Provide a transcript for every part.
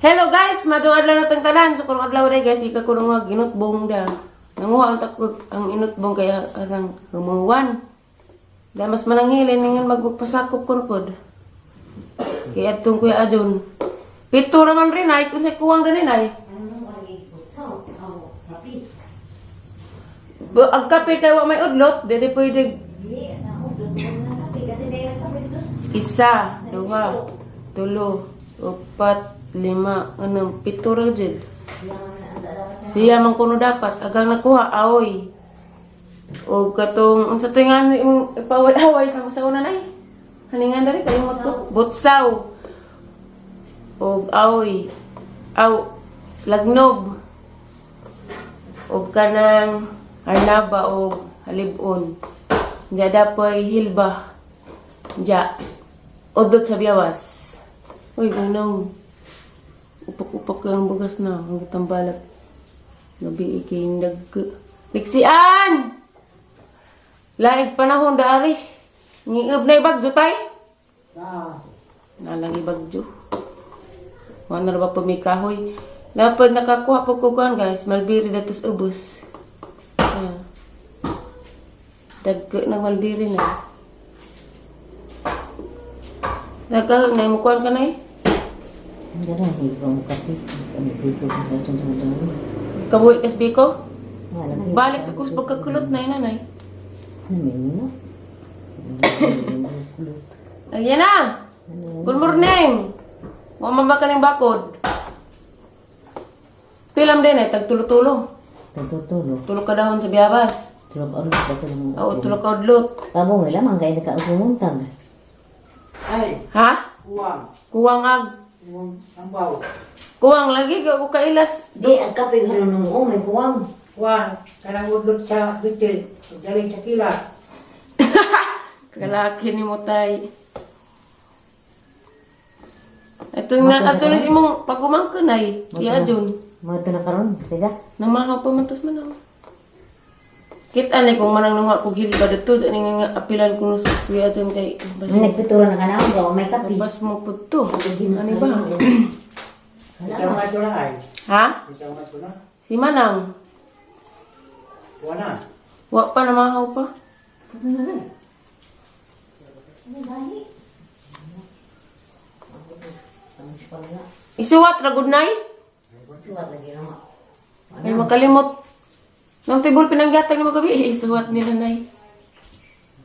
Hello guys, madong adlaw na tang tanan. So karong adlaw day guys, ika ko nga ginutbong da. Nanguha ang takog ang inutbong kaya arang humuwan. Da mas mananghilin ningon magpasakop ko pod. Kaya atong Kuya Ajun. Pito raman rin ay kung sa kuwang ganin ay. Ang kape kay wa may udlot, dili pwede. Isa, duha, tulo, upat, lima, anam, pito ra jud. Siya man kuno dapat agang nakuha aoy. O katong unsa to nga imong ipaway-away sa una nay. Haningan dali kayo mo to. Butsaw. Og aoy. Aw lagnob. Og kanang arnaba og halibon. Diya dapoy hilba. Diya. Udot sa biyawas. Uy, ganong. Upak-upak ang bugas na. Ang tambalat. Gabi ikay nag... Liksian! Laig panahon daari. Ngiob na ibagyo tay. Nalang ibagyo. Wala na ba pumikahoy. Dapat nakakuha po ko kuan guys. Malbiri datos ubos. Ayan. Dagko ng malbiri na. Dagko na mo kuan ka na eh. Kabuhi kas biko. Balik ako sa pagkakulot na nanay. Ayan na! Good morning! Wa man ba kaning bakod? Pilam din ay tagtulo-tulo. Tagtutulo. Tulo ka dahon sa biyabas. Tulog ka ulit ba tulog mo? Oo, tulo ka udlot. Kamo nga lamang kay nakaugumuntag. Ay, Ha? kuwang. Kuwang ag. Kuwang ambaw. Kuwang lagi ka ko kailas. Di ang kape haron mo may kuwang. Kuwang, kanang udlot sa bitin. Galing sa kila. Kalaki ni mo tay. Ito na katulad imong pagumangkon ay. Iya Jun. Mga to na karon, sila. Namahaw pa man tos man ako. Kita ni kung manang nunga kog hilba dito, ani nga nga apilan ko nus kuya dun kay bas, Nagpitura na kanaw ba may kape. bas mo pud to. Ani ba? Isang nga na ay. Ha? Isang nga na. Si Manang. Wala. Wa pa namahaw pa. Isuwat ra good night. Suwat lagi na. Ay makalimot. Nang tibol pinanggatag ni magabi, isuwat ni nanay.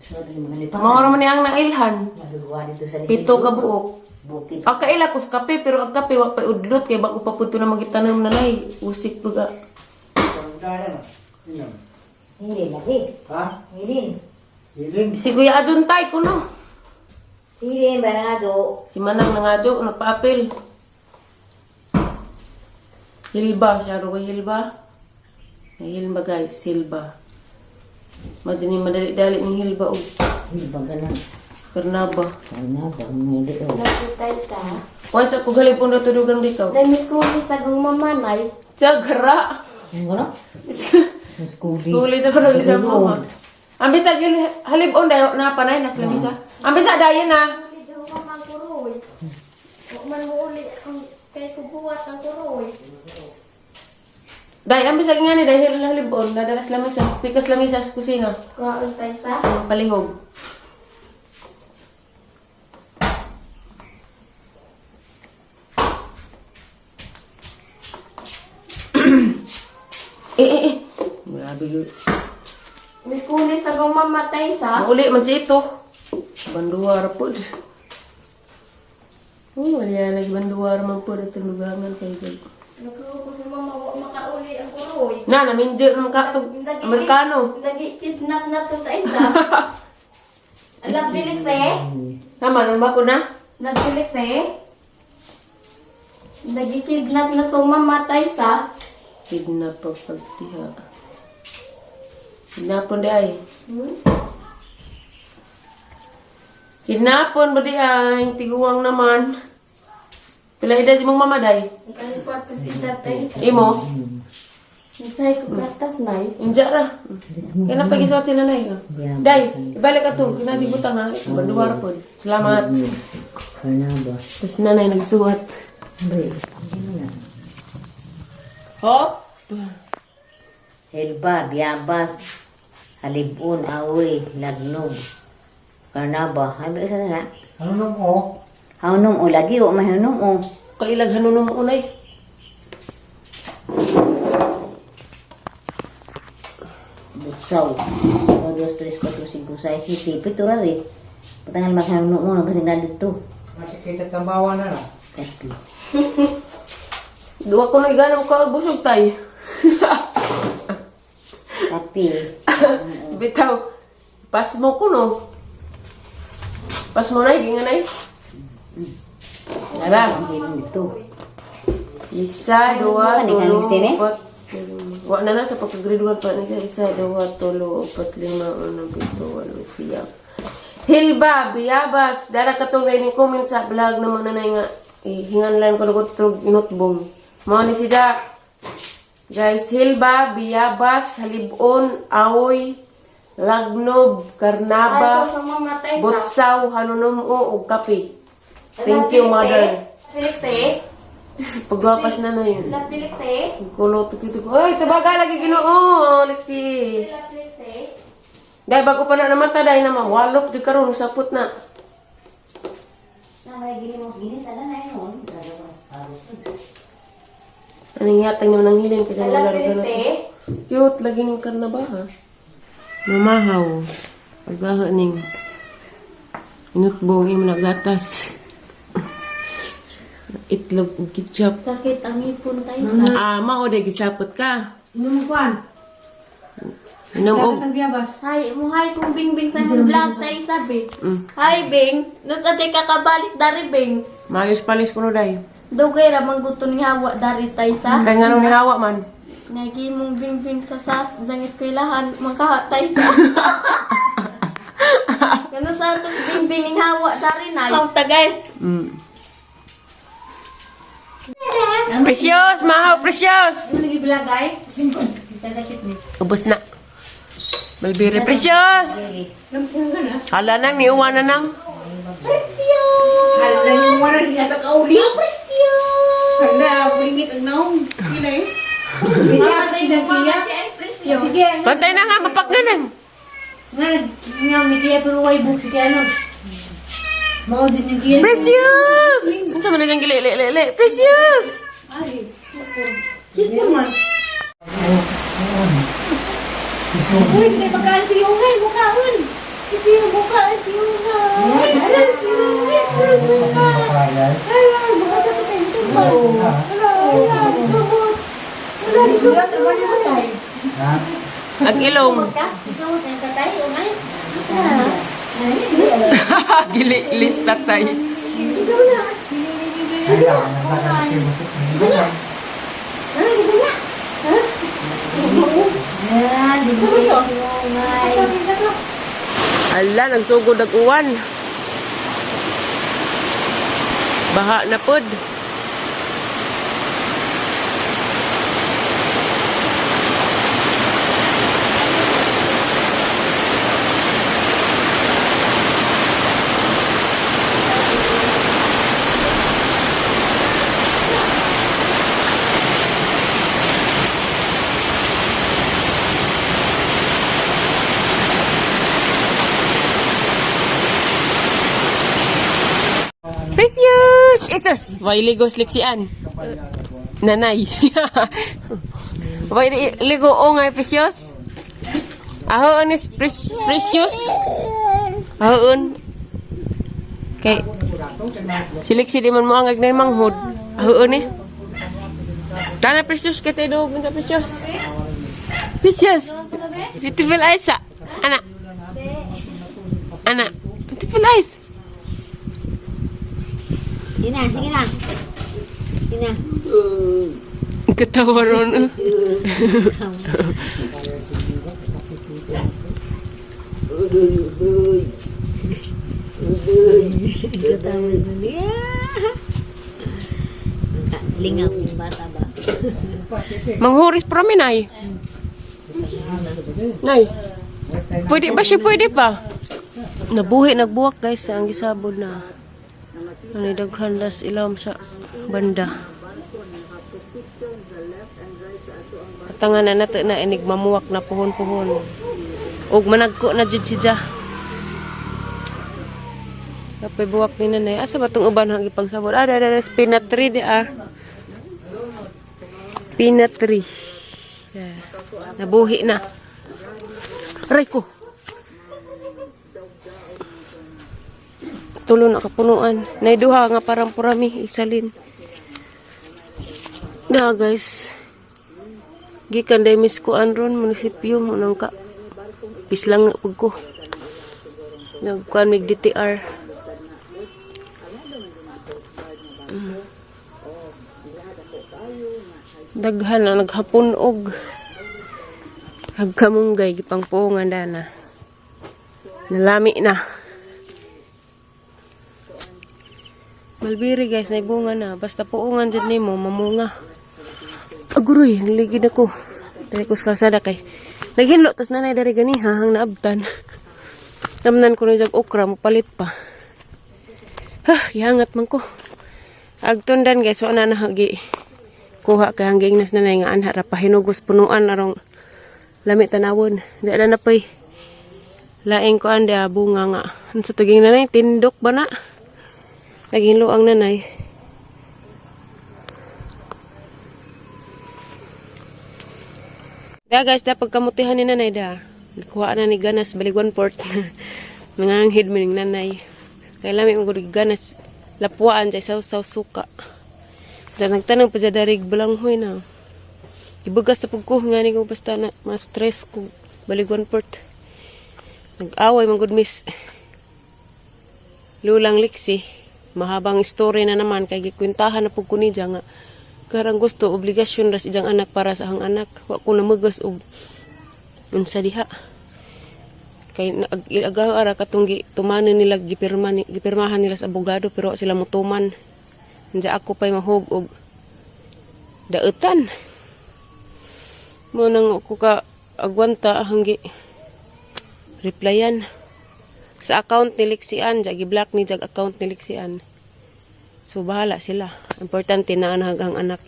Suwat lagi mga lipa. Mao ra man ni ang nailhan. Maluwa dito sa Pito ka buok. Bukid. Ang kaila ko sa kape, pero ang kape wa pa udlot kay bago pa pud to na magitanom nanay. Usik pud ka. Pagdala na. Inom. Hindi lagi. Ha? Hindi. Hiling. Si Kuya Adun tay kuno. Sige, ba nga do? Si Manang nangadyo, nagpa-apel. Hilba, siya kay Hilba. May Hilba guys, Hilba. Madali madali-dali ni Hilba og Hindi ba ganun? karnaba. Ano ba hindi oh. Nagkutay sa. Why sa ko galipon ra tudugang dikaw? Dami ko sa gong mamanay. Tiyagra. Ano? Mas kubi. Skuli sa pala sa mama. Ang bisag halibon dayo na panay nas lamisa. Ang bisag dayon na. Uli daw ka mang kuroy. Huwag man mo uli ang kay kubuhat ang kuroy. Day ang bisag nga ni dahil halibon nadalas lamisa. Pikas lamisa sa kusina. Kaon tay sa. Ang palihog. Eh eh eh. Grabe yun. May kuli sa gong mamatay sa. Mauli man siya ito. Banduwar po. Oh, wala nagbanduwar man po itong lugangan kay Jay. Nagkuho ko sa mama wa makauli ang kuroy. Na, naminjo ng katog Amerikano. Nagi kidnap na to tay sa. Alam bilik sa eh. Tama, nang bako na? Nagbilik sa eh. Nagi kidnap na to mamatay sa. Kidnap pa pagtiha. Kidnapon di ay. Kidnapon ba di ay? Tiguang naman. Pila edad si mong mama day? Ikalipat sa si tatay. Imo? Itay ko katas nay. Inja ra. Kaya na pag-isuot sila na eh. Day, ibalik ka to. Kinatibutang ha. Banduwar po. Salamat. Kana ba? Tapos nanay nagsuwat. Bre, hindi mo na. Hop. Helba, biyabas, halibon, awi, lagnog, karnaba. Ay, ba isa na? Ano nung o? Hanom o, lagi o, may hanom o. Kailag hanunom unay. Butsaw. 1, 2, 3, 4, 5, 6, 7, 8 ra rin. Patangal maghanom mo, kasi na dito. Masikita tambawa na lang. Kapi. Duwa ko na igana mo ka busog tay. Kapi. Bitaw. Pas mo ko no. Pas mo na, gingan na. Tara. Ang dito. Isa, dua, Ano, tulo, ikaw sini? upat, lima. Wa na na sa pagka-grade 1 pa niya. Isa, dua, tulo, upat, lima, uno, pito, walo, siyam. Hilba, biyabas. Dara katong ni comment sa vlog na mga nanay nga. Ihingan lang ko lugot trug inutbong. Mao ni si Jack. Guys, hilba, biyabas, halibon, aoy, lagnob, Ay, karnaba, ko sa mamatay sa. butsaw, hanunumo, ug kape. Thank you, mother. Felix eh. Pagwapas na na yun. La Felix eh. Kulo to ko. Ay, tabaga lagi Ginoo, Lexi. La Felix eh. Dai bago pa na namata dai na mawalop di karon sapot na. Na may gini mo, gini sana na yun. Anong yatang naman ang hilin kaya La wala Felix rin eh. Cute lagi ning karnaba ha. Mamahaw. Paggaha ning inutbong imo nagatas. Itlog ug ketchup. Sakit ang ipon tayo sa. Ah, mao day gisapot ka. Inom kwan. Inom og Ang biyabas. Hi, mo hi kung bingbing sa imong vlog tayo sabi. Hi Bing, nus ate kakabalik dari Bing. Maayos palis kuno day. Dugay ra mangguton nga hawa dari tay sa. Kay nganong nihawa man. Nagi mong bingbing sa sas jangit ko ilahan mangkahatay sa. Gano sa atos bingbing ning hawa dari nay. Kauta guys. Precious, mahaw, precious. Lagi vlog ay? Ubus na. Malbiri, precious. Hala nang, niuwa na nang. Hala yung wala niya sa kauli. Hala, bulingit ang naong. Sino eh? Mamatay ay precious. Sige, Pantay na nga, mapagnanan. nga, nga, may kaya pero way book, sige ano. Mao din yung kaya. Precious! Ano sa man ang gili, li, li, li. Precious! Sige man. Uy, may pagkaan si Yungay, mukhaon. Hindi yung mukhaan si Yungay. Jesus, Jesus, Yungay. Ay, mukha ka sa tento ba? Wala, wala, gamot. Wala, gamot. Ang ilong. Gili, lista tay. Ala, nagsugod ang uwan. Baha na pod. Precious! Isus! Way ligos liksian. Nanay. Way ligo o nga precious. Ahoon is precious. Ahoon. Kay Siliksi di man mo ang agnay manghod. Ahoon eh. Tana precious kay tayo dog ka precious. Precious. Beautiful eyes sa. Ana. Ana. Beautiful eyes. Sige na, sige na. Sige na. Katawa ron. Eh. Katawa na niya. Lingaw yung bata ba? Manghuris pa rami, Nay. Nay. Pwede ba siya? Pwede pa. Nabuhi, nagbuwak guys. Ang gisabon na. Ano, daghan las ilam sa... Banda. Patangan na nato na inig mamuwak na puhon-puhon. Og managko na jud siya. Kapoy buwak ni nanay. Asa ba tong uban ang ipangsabot? Ah, dara dara peanut tree di ah. Peanut tree. Yeah. Nabuhi na. Aray ko. Tulo na kapunuan. Naiduha nga parang purami isalin. Na guys. Gikan day miss ko ron munisipyo mo nang ka. Pislang pug ko. Nagkuan mig DTR. Daghan na naghapon og hagkamunggay gipangpuongan dana. Nalami na. Malbiri guys, naibunga na. Basta puungan dyan nimo, mamunga. Aguroy, naligid ako. Dali ko sa kalsada kay. Naghinlo, tas nanay dari ganiha, hang naabtan. Tamnan ko na jag okra, mapalit pa. Ha, gihangat man ko. Agtundan guys, wala na hagi. Kuha kay hangging nas nanay nga anha ra pahinugos punuan arong lami tanawon. Di na napay laing ko ande bunga nga. Unsa tuging nanay tindok ba na? Naghinlo ang nanay. Da guys, da pagkamutihan ni nanay da. Kuha na ni Ganas balig one port. Manganghid mi ning nanay. Kay lami mo gud ganas lapuan sa saw suka. Da nagtanong pa sa darig balanghoy na. Ibugas na pug ko nga ni ko basta na ma-stress ko balig one port. Nag-away man gud miss. Lulang liksi. Mahabang story na naman kay gikwentahan na pug ko niya nga karang gusto obligasyon ra sa iyang anak para sa ang anak. Wa ko namugas og unsa diha. Kay agaw ara katong gi tumanon nila gipirma ni, gipirmahan nila sa abogado pero wa sila motuman. Hindi ako pa'y mahug og daetan. Mo nang ako ka agwanta hanggi replyan sa account ni Lixian, jag i-block ni jag account ni Lixian. So bahala sila. Importante na anhag ang anak.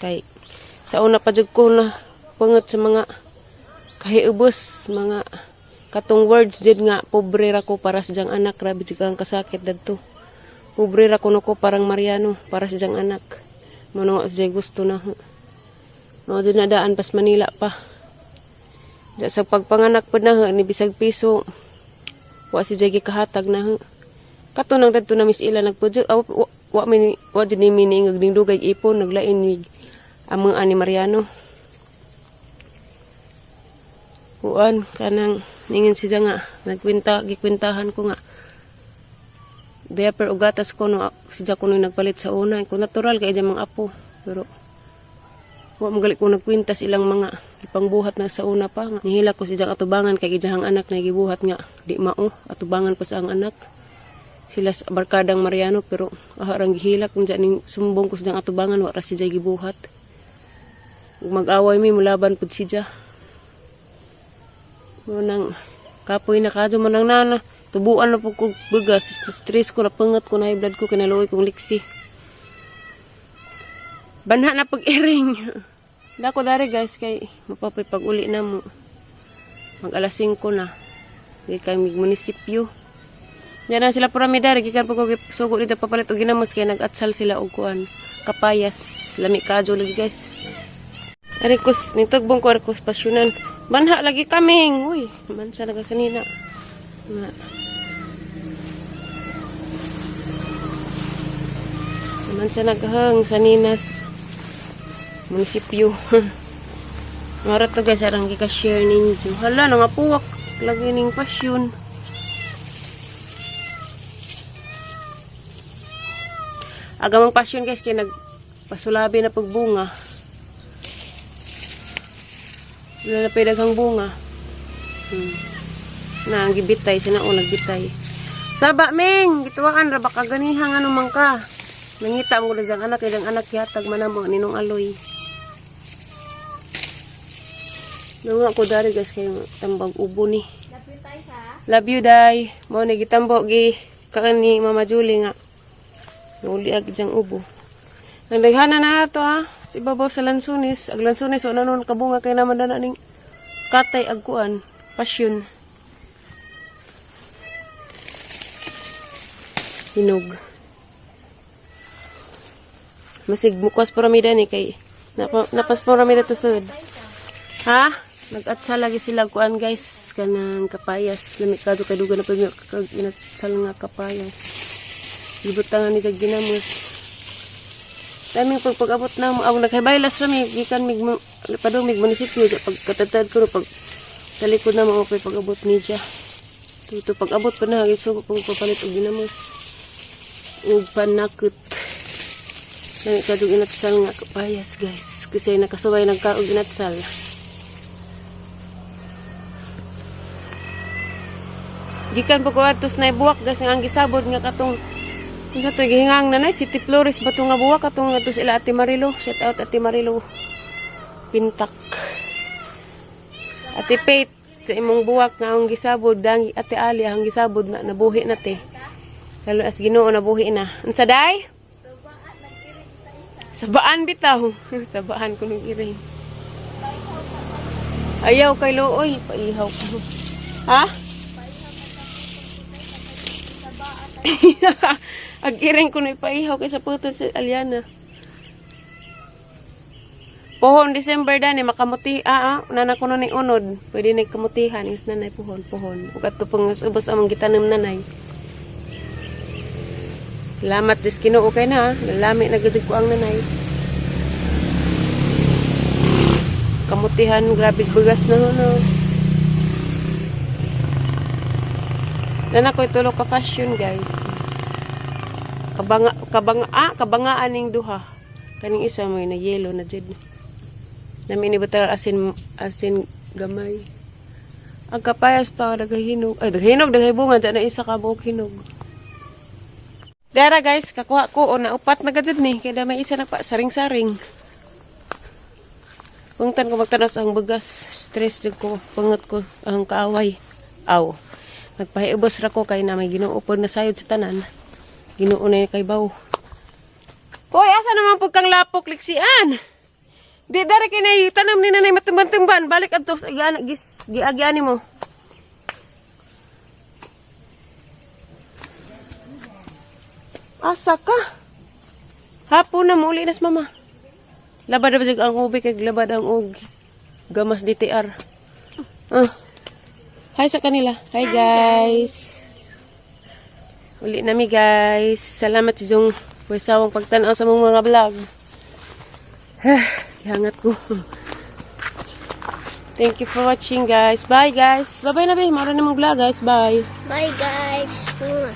Kay sa una pa jud ko na pangat sa mga kahiubos, mga katong words jud nga pobre ra ko para sa diyang anak, grabe jud ang kasakit dadto. Pobre ra kuno ko parang Mariano para sa diyang anak. Mano siya gusto na. Mao jud na daan pas Manila pa. Da sa pagpanganak pud na ni bisag piso wa si Jay kahatag na. Kato nang tadto na miss ila nagpudyo aw, wa, wa mi wa jud ni mi niingag ning dugay ipon naglain mig among ani Mariano. Kuan kanang ningon siya nga nagkwenta gikwentahan ko nga diaper ug gatas ko no siya ko nung nagpalit sa una ko natural kay mga apo pero wa man gali ko nagkwenta sa ilang mga ipangbuhat na sa una pa nga nihila ko siya atubangan kay ijahang anak na gibuhat nga di mao atubangan pa sa ang anak sila sa barkadang Mariano pero aharang gihila kung diyan ning sumbong ko sa atubangan wa ra siya gibuhat. Ug mag-away mi mulaban pud siya mo nang kapoy na kadyo mo nang nana tubuan na pud kog bugas stress ko na pangat ko na high blood ko kinaluoy kong liksi banha na pag-iring. Dako dari guys kay mapapay pag uli na mo mag alas 5 na gikan mig munisipyo. Diyan na sila purami dari gikan pag sugo dito papalit og ginamos kay nag-atsal sila og kuan kapayas lami kadyo lagi guys. Arikos nitugbong ko arikos pasyonan. Banha lagi kaming. Uy, mansa naga sanina. Nga. Mansa naghang saninas munisipyo. Mara to guys, arang gika-share ninyo. Hala, nangapuwak lagi ning pasyon. Agamang pasyon guys, kaya nagpasulabi na pagbunga. Wala na pa'y daghang bunga. Na, ang gibitay. Sina o, nagbitay. Saba, Ming! Gituwakan, ra baka ganihang ano man ka. Nangita mo ko anak, ilang anak yatag manamo, ninong aloy. Nunga ko dari guys, kayo tambag ubo ni. Love you, day. Mao ni gitambo gi kaan ni Mama Julie nga. Nuli ag diyang ubo. Ang daghana na ato ha. Sa ibabaw sa lansunis. Ag lansunis wala nun kabunga kay naman dana ning katay ag kuan. Pasyon. Hinog. Masig mukwas paramida ni kay napas paramida to sud. Ha? Nag-atsal lagi sila kuan, guys, kanang kapayas. Lami kadto kay duga na pud kag inatsal nga kapayas. Gibutangan ni kag ginamos. Daming pag pag-abot na mo, ang naghibaylas rami gikan mig padung mig munisipyo sa pagkatatad ko no, pag talikod na mo okay pag-abot niya. Tuto pag-abot pa na gisugo kong papalit og ginamos. Ug panakot. Lami kadtong inatsal nga kapayas, guys. Kasi nakasuway nagkaog inatsal. Gikan pa ko atos na buwak, guys, nga ang gisabod nga katong unsa to gihingang nanay City Flores ba to nga buwak katong atos ila Ate Marilo. Shout out, Ate Marilo. Pintak. Ate Faith, sa imong buwak nga ang gisabod dang Ate Ali ang gisabod na nabuhi na te. Lalo as Ginoo nabuhi na. Unsa day? Sabaan bitaw. Sabaan ko nung iring. Ayaw kay Looy, paihaw ko. Ha? Ag iring ko na ipaihaw kay sa putol sa Aliana. Pohon December dani makamuti nana ko ni unod. Pwede na kamutihan is nanay pohon pohon. Ug adto pang ubos among gitanom nanay. Salamat Diyos Ginoo kay na. Lalami na gud ko ang nanay. Kamutihan grabe bugas na no. Nana ko tulo ka fashion, guys. Kabanga kabanga kabangaan ning duha. Kaning isa may na yellow na jud. Nami ni buta asin asin gamay. Ang kapayas pa nagahinog. Ay, nagahinog, nagahibungan dyan na isa ka buok hinog. Dara, guys, kakuha ko o na upat na gajud ni kaya may isa na pa saring-saring. Pungtan ko magtanaw sa ang bagas. Stress jud ko, pangat ko ang kaaway. Aw. Nagpahiubos ra ko kay na may Ginoo pod na sayod sa tanan. Ginoo na kay baw. Hoy, asa naman pud kang lapok liksian? Di dara kay nay tanam ni nanay matumban-tumban balik adto sa giana gis giagyani mo. Asa ka? Hapon na muli nas mama. Labad na ba jud ang ubi kay labad ang og gamas DTR. Ah. Hi sa kanila. Hi, guys. Uli nami, guys. Salamat sa inyong sawang pagtanaw sa mong mga vlog. Gihangat ko. Thank you for watching, guys. Bye, guys. Bye-bye na, be. Mara na mong vlog, guys. Bye. Bye, guys. Mwah.